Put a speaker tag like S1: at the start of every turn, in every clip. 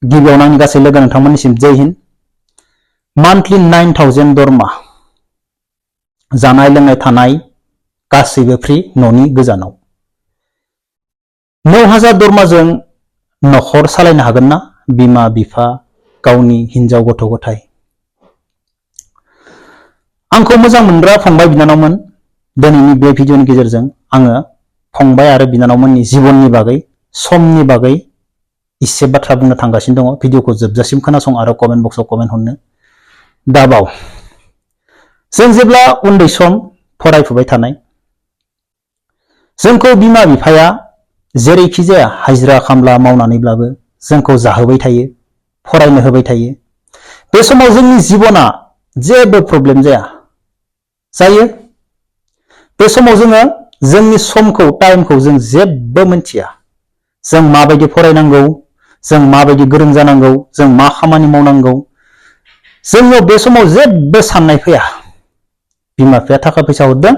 S1: गिबियावनो आंनि गासै लोगो नोंथांमोननिसिम जय हिन्द। मान्थलि 9000 दरमा, जानाय लोंनाय थानाय गासैबो फ्रि, न'नि गोजानाव। 9000 दरमाजों न'खर सालायनो हागोन ना बिमा बिफा, गावनि हिनजाव गथ' गथाय? आंखौ मोजां मोनग्रा फंबाय बिनानावमोन, दिनैनि बे भिडिअनि गेजेरजों आङो फंबाय आरो बिनानावमोननि जिबननि बागै, समनि बागै इसे बाथ्रा बुंनो थांगासिनो दङ। भिडिअखौ जोबजासिम खोनासं आरो कमेन्ट बक्सआव कमेन्ट हरनो दाबाव। जों जेब्ला उन्दै सम फरायफुबाय थानाय, जोंखौ बिमा बिफाया जेरैखि जाया हाजिरा खामला मावनानैब्लाबो जोंखौ जाहोबाय थायो, फरायनो होबाय थायो। बे समाव जोंनि जिबना जेबो प्रब्लेम जायो। बे समाव जोङो जोंनि समखौ, टाइमखौ जों जेबो मिथिया। जों माबायदि फरायनांगौ, जों माबायदि गोरों जानांगौ, जों मा खामानि मावनांगौ, जोंनियाव बे समाव जेबो साननाय फैया। बिमा बिफाया थाखा फैसा हरदों,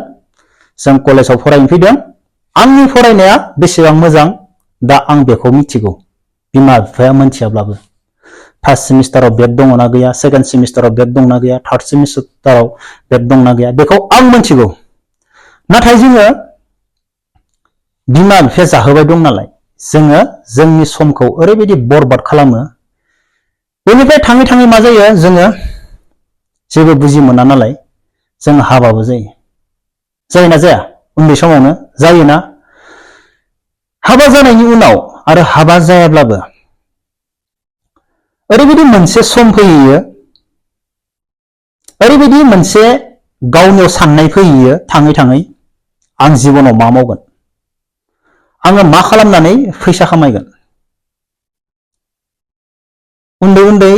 S1: जों कलेजाव फरायनो फैदों, आंनि फरायनाया बेसेबां मोजां दा आं बेखौ मिथिगौ, बिमा बिफाया मोनथियाब्लाबो। फार्स्ट सेमिस्टाराव बेक दङना गैया, सेकेन्ड सेमिस्टाराव बेक दंना गैया, थार्ड सेमिस्टाराव बेक दंना गैया, बेखौ आं मोनथिगौ। नाथाय जोङो बिमा बिफाया जाहोबाय दं नालाय, जोङो जोंनि समखौ ओरैबायदि बरबाद खालामो। बेनिफ्राय थाङै थाङै मा जायो, जोङो जेबो बुजि मोना नालाय जों हाबाबो जायो। जायोना जाया? उन्दै समावनो जायोना? हाबा जानायनि उनाव आरो हाबा जायाब्लाबो ओरैबायदि मोनसे सम फैयो, ओरैबायदि मोनसे गावनियाव साननाय फैयो थाङै थाङै, आं जिबनाव मा मावगोन, आङो मा खालामनानै फैसा खामायगोन। उन्दै उन्दै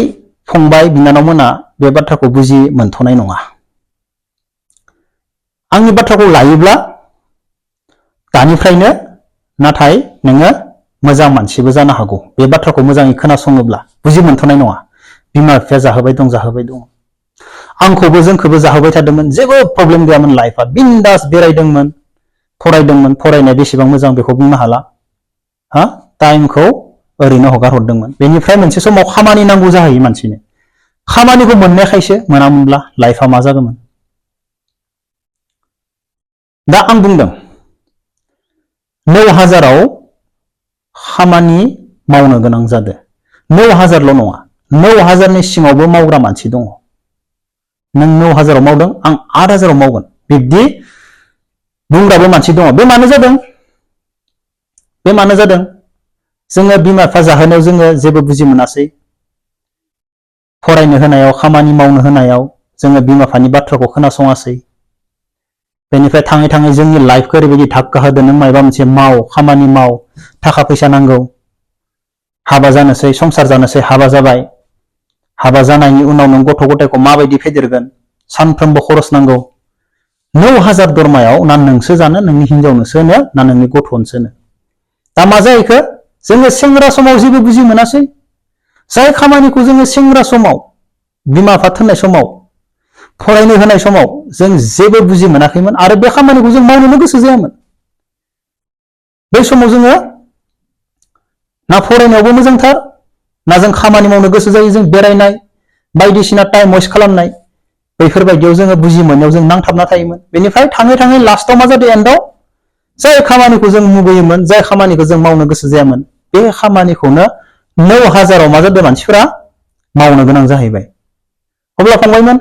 S1: फंबाय बिनानावमोना बे बाथ्राखौ बुजि मोनथ'नाय नङा। आंनि बाथ्राखौ लायोब्ला दानिफ्रायनो, नाथाय नोङो मोजां मानसिबो जानो हागौ। बे बाथ्राखौ मोजाङै खोनासङोब्ला बुजि मोनथ'नाय नङा। बिमा बिफाया जाहोबाय दं, जाहोबाय दं। आंखौबो जोंखौबो जाहोबाय थादोंमोन, जेबो प्रब्लेम गैयामोन। लाइफआ बिन्दास बेरायदोंमोन, फरायदोंमोन। फरायनाया बेसेबां मोजां बेखौ बुंनो हाला। टाइमखौ ओरैनो हगार हरदोंमोन। बेनिफ्राय मोनसे समाव खामानि नांगौ जाहैयो मानसिनो। खामानिखौ मोननायखायसो, मोनामोनब्ला लाइफआ मा जागौमोन। दा आं बुंदों 9000आव खामानि मावनो गोनां जादों। 9000ल' नङा, 9000नि सिङावबो मावग्रा मानसि दङ। नों 9000आव मावदों, आं 8000आव मावगोन, बिब्दि बुंग्राबो मानसि दङ। बे मानो जादों? जोङो बिमा बिफा जाहोनायाव जोङो जेबो बुजि मोनासै। फरायनो होनायाव, खामानि मावनो होनायाव जोङो बिमा बिफानि बाथ्राखौ खोनासङासै। बेनिफ्राय थाङै थाङै जोंनि लाइफखौ ओरैबायदि धाक्का होदों, नों माबा मोनसे माव, खामानि माव, थाखा फैसा नांगौ। हाबा जानोसै, संसार जानोसै, हाबा जाबाय। हाबा जानायनि उनाव नों गथ' गथायखौ माबायदि फेदेरगोन, सानफ्रोमबो खरस नांगौ। 9000 दरमायाव ना नोंसो जानो, नोंनि हिनजावनोसो होनो, ना नोंनि गथ'नोसो होनो। दा मा जाहैखो, जोङो सेंग्रा समाव जेबो बुजि मोनासै। जाय खामानिखौ जोङो सेंग्रा समाव, बिमा बिफा थोननाय समाव, फरायनो होनाय समाव जों जेबो बुजि मोनाखैमोन आरो बे खामानिखौ जों मावनोनो गोसो जायामोन। बै समाव जोङो ना फरायनायावबो मोजांथार, ना जों खामानि मावनो गोसो जायो। जों बेरायनाय, बायदिसिना टाइम वेस्ट खालामनाय, बैफोरबायदियाव जोङो बुजि मोननायाव जों नांथाबना थायोमोन। बेनिफ्राय थाङै थाङै लास्टआव मा जादों, एन्डआव जाय खामानिखौ जों मुगैयोमोन, जाय खामानिखौ जों मावनो गोसो जायामोन, बे खामानिखौनो 9000आव मा जादों, मानसिफोरा मावनो गोनां जाहैबाय। अब्ला फंबायमोन,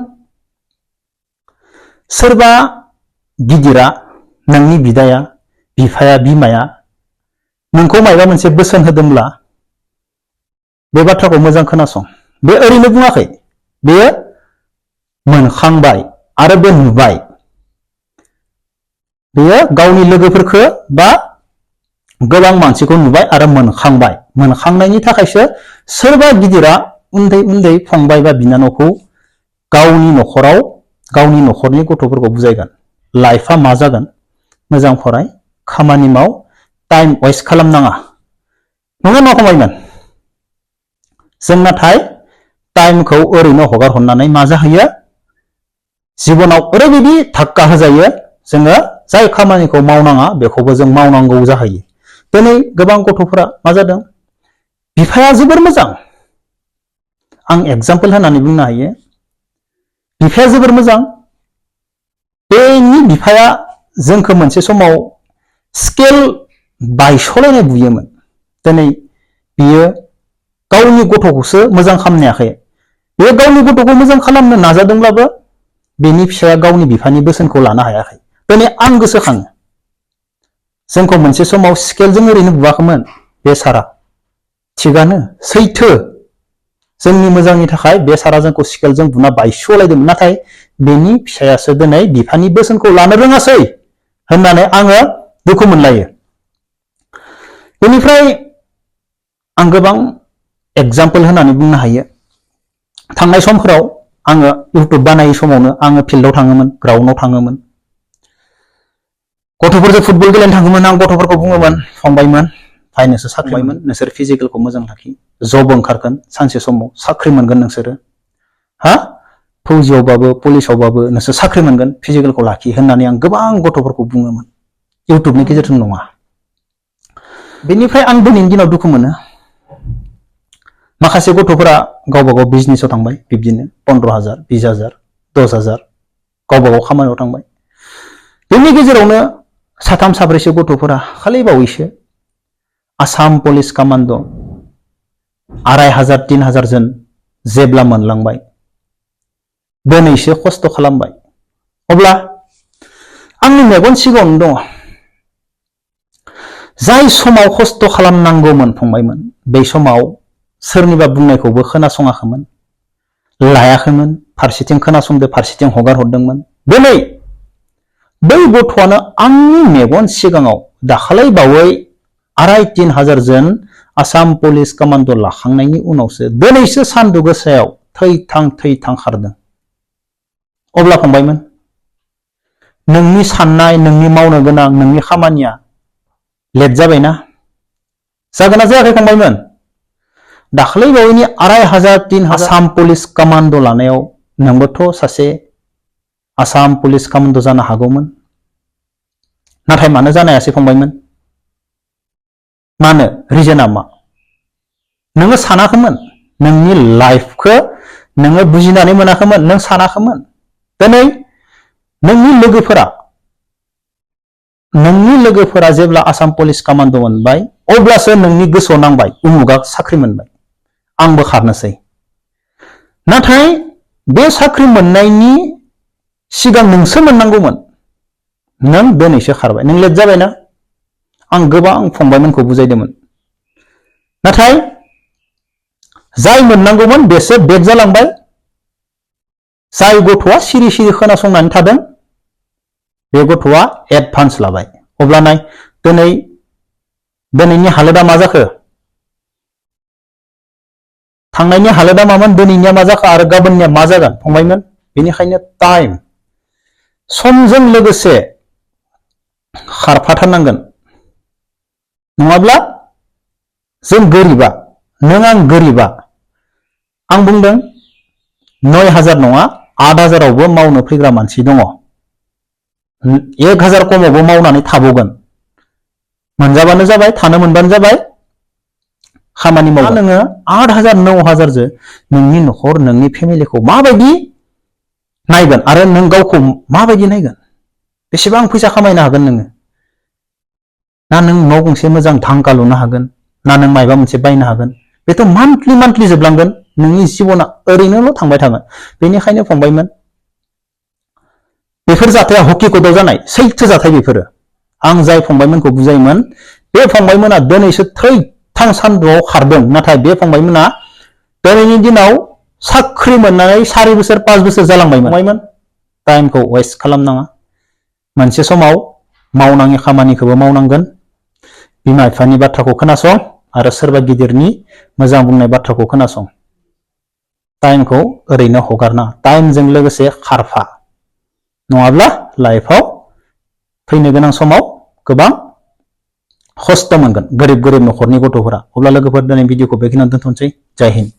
S1: सोरबा गिदिरा, नोंनि बिदाया, बिफाया, बिमाया नोंखौ माबा मोनसे बोसोन होदोंब्ला बे बाथ्राखौ मोजां खोनासं। बे ओरैनो बुङाखै, बेयो मोनखांबाय आरो बे नुबाय। बेयो गावनि लोगोफोरखौ बा गोबां मानसिखौ नुबाय आरो मोनखांबाय। मोनखांनायनि थाखायसो सोरबा गिदिरा उन्दै उन्दै फंबाय बा बिनानावखौ गावनि न'खराव, गावनि न'खरनि गथ'फोरखौ बुजायगोन। लाइफआ मा जागोन, मोजां फराय, खामानि माव, टाइम वेस्ट खालामनाङा। नङा नङा फंबायमोन? जों नाथाय टाइमखौ ओरैनो हगार हरनानै मा जाहैयो, जिबनाव ओरैबायदि धाक्का होजायो, जोङो जाय खामानिखौ मावनाङा बेखौबो जों मावनांगौ जाहैयो। दिनै गोबां गथ'फोरा मा जादों, बिफाया जोबोर मोजां, आं एग्जाम्पल होनानै बुंनो हायो बिफाया जोबोर मोजां बेनि बिफाया जोंखौ मोनसे समाव स्केल बायस'लायनाय बुयोमोन दिनै बियो गावनि गथ'खौसो मोजां खालामनो हायाखै बेयो गावनि गथ'खौ मोजां खालामनो नाजादोंब्लाबो बेनि फिसाया गावनि बिफानि बोसोनखौ लानो हायाखै दिनै आं गोसोखाङो जोंखौ मोनसे समाव स्केलजों ओरैनो बुवाखैमोन बे सारा थिगानो सैथो जोंनि मोजांनि थाखाय बे सारा जोंखौ स्केलजों बुना बायस'लायदोंमोन नाथाय बेनि फिसायासो दिनै बिफानि बोसोनखौ लानो रोङासै होननानै आङो दुखु मोनलायो बेनिफ्राय आं गोबां एग्जाम्पल होनानै बुंनो हायो थांनाय समफोराव आङो इउटुब बानायै समावनो आङो फिल्डआव थाङोमोन ग्राउन्डआव थाङोमोन गथ'फोरजों फुटबल गेलेनो थाङोमोन आं गथ'फोरखौ बुङोमोन फंबायमोन फाय नोंसोर साख्रिमोन नोंसोर फिजिकेलखौ मोजां लाखि जब ओंखारगोन सानसे समाव साख्रि मोनगोन नोंसोरो हा फौजियावबाबो पुलिसावबाबो नोंसोर साख्रि मोनगोन फिजिकेलखौ लाखि होननानै आं गोबां गथ'फोरखौ बुङोमोन इउटुबनि गेजेरजों नङा बेनिफ्राय आं दिनैनि दिनाव दुखु मोनो माखासे गथ'फोरा गावबा गाव बिजनेसाव थांबाय बिब्दिनो 15,000 20,000 10,000 गावबा गाव खामानियाव थांबाय बेनि गेजेरावनो साथाम साब्रैसो गथ'फोरा खालि बावैसो आसाम पुलिस कामान्ड' 2,500 3,000 जन जेब्ला मोनलांबाय दिनैसो खस्थ' खालामबाय अब्ला आंनि मेगन सिगाङावनो दङ जाय समाव खस्थ' खालामनांगौमोन फंबायमोन बै समाव सोरनिबा बुंनायखौबो खोनासङाखैमोन लायाखैमोन फारसेथिं खोनासंदो फारसेथिं हगार हरदोंमोन दिनै बै गथ'आनो आंनि मेगन सिगाङाव दाखालै बावै 2,500-3,000 जन आसाम पुलिस कामान्ड' लाखांनायनि उनावसो दिनैसो सान्दुं गोसायाव थै-थां खारदों अब्ला फंबायमोन नोंनि साननाय नोंनि मावनो गोनां नोंनि खामानिया लेट जाबायना जागोन ना जायाखै फंबायमोन दाखालै बावैनि 2,500-3,000 आसाम पुलिस कामान्ड' लानायाव नोंबोथ' सासे आसाम पुलिस कामान्ड' जानो हागौमोन नाथाय मानो जानो हायासै फंबायमोन मानो रिजोना मा नोङो सानाखैमोन नोंनि लाइफखौ नोङो बुजिनानै मोनाखैमोन नों सानाखैमोन दिनै नोंनि लोगोफोरा जेब्ला आसाम पुलिस कामान्ड' मोनबाय अब्लासो नोंनि गोसोआव नांबाय उमुगा साख्रि मोनबाय आंबो खारनोसै नाथाय बे साख्रि मोननायनि सिगां नोंसो मोननांगौमोन नों दिनैसो खारबाय नों लेट जाबायना आं गोबां फंबायमोनखौ बुजायदोंमोन नाथाय जाय मोननांगौमोन बेसो बेक जालांबाय जाय गथ'आ सिरि सिरि खोनासंनानै थादों बे गथ'आ एडभान्स लाबाय अब्ला नाय दिनैनि हालोदा मा जाखो थांनायनि हालोदा मामोन दिनैनिया मा जाखो आरो गाबोननिया मा जागोन फंबायमोन बेनिखायनो टाइम समजों लोगोसे खारफाथारनांगोन नङाब्ला जों गोरिबा नों आं गोरिबा आं बुंदों 9,000 नङा 8,000आवबो मावनो फैग्रा मानसि दङ 1,000 खमावबो मावनानै थाबावगोन मोनजाबानो जाबाय थानो मोनबानो जाबाय खामानि मावनो नोङो 8,000 9,000 जो नोंनि न'खर नोंनि फेमिलिखौ माबायदि नायगोन आरो नों गावखौ माबायदि नायगोन बेसेबां फैसा खामायनो हागोन नोङो ना नों न' गंसे मोजां धांका लुनो हागोन ना नों मायबा मोनसे बायनो हागोन बेथ' मान्थलि जोबलांगोन नोंनि जिबना ओरैनोल' थांबाय थागोन बेनिखायनो फंबायमोन बेफोर जाथाया हकिकताव जानाय सैथो जाथाय बेफोरो आं जाय फंबायमोनखौ बुजायोमोन बे फंबायमोना दिनैसो थै-थां सान्दुंआव खारदों नाथाय बे फंबायमोना दिनैनि दिनाव साख्रि मोननानै 4 बोसोर 5 बोसोर जालांबायमोन फंबायमोन टाइमखौ वेस्ट खालामनाङा मोनसे समाव मावनाङि खामानिखौबो मावनांगोन बिमा बिफानि बाथ्राखौ खोनासं आरो सोरबा गिदिरनि मोजां बुंनाय बाथ्राखौ खोनासं टाइमखौ ओरैनो हगारना टाइमजों लोगोसे खारफा नङाब्ला लाइफआव फैनो गोनां समाव गोबां खस्थ' मोनगोन गोरिब न'खरनि गथ'फोरा अब्ला लोगोफोर दिनै भिडिअखौ बेखिनियावनो दोनथ'नोसै जय हिन्द